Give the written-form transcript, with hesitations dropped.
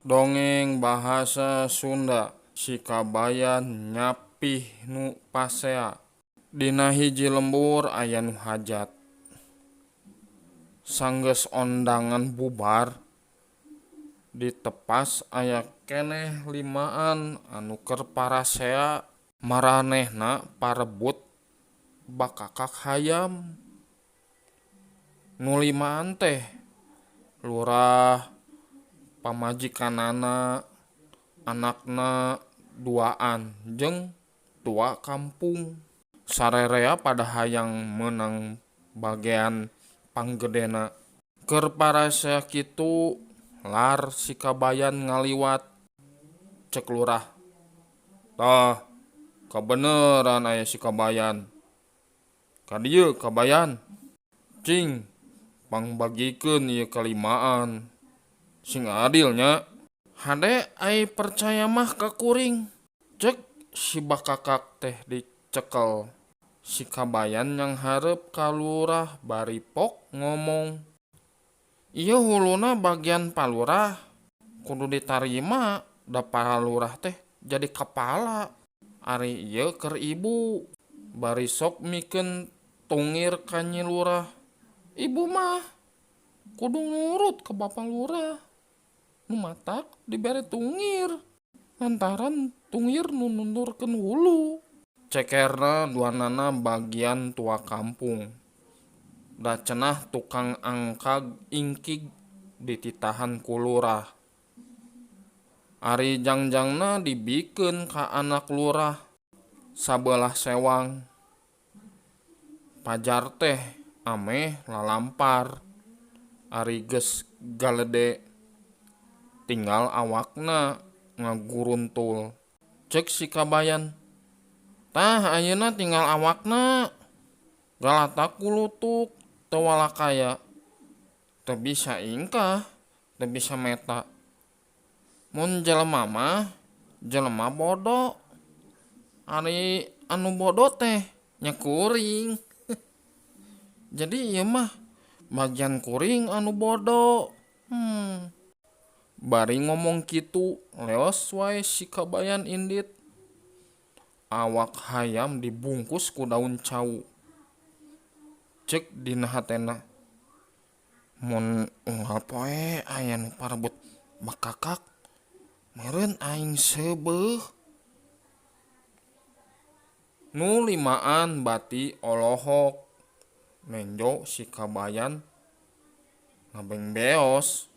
Dongeng Bahasa Sunda Si Kabayan Nyapih Nu Pasea. Dina hiji lembur aya nu hajat. Sanggeus ondangan bubar, ditepas aya keneh limaan anu keur parasea maranehna parebut bakakak hayam. Nu limaan teh lurah, pamajikanana, anakna duaan jeung tua kampung. Sarerea pada hayang meunang bagean panggedena. Keur parasea kitu lar si Kabayan ngaliwat. Cek lurah, "Tah, kabeneran aya si Kabayan. Ka dieu Kabayan. Cing pangbagikeun ieu kalimaan. Sing adil nya. Hade ai percaya mah ka kuring." Cek si bakakak teh dicekel. Si Kabayan nyanghareup ka lurah bari pok ngomong, "Ieu huluna bagian Pa Lurah, kudu ditarima da Pa Lurah teh jadi kapala. Ari ieu keur ibu." Bari sok mikeun tungir ka Nyi Lurah. "Ibu mah kudu nurut ka Bapa Lurah. Nu matak dibere tungir lantaran tungir nu nundurkeun hulu." Cekerna duanana bagian tua kampung. Da cenah tukang angkag ingkig dititahan ku lurah. Ari jangjangna dibikeun ka anak lurah sabelah sewang. Pajar teh ameh lalampar ari geus galede tinggal awakna ngaguruntul. Cek si Kabayan, "Tah ayeuna tinggal awakna galatak kulutuk teu walakaya teu bisa ingkah teu bisa meta. Mun jelema mah jelema bodo. Ari anu bodo teh nya kuring. Jadi ieu mah bagian kuring anu bodo." Bari ngomong kitu leos wae si Kabayan indit. Awak hayam dibungkus ku daun cau. Cek dina hatena, "Mun unggal poe aya nu parebut bakakak meureun aing seubeuh." Nu limaan bati olohok nenjo si Kabayan ngabengbeos.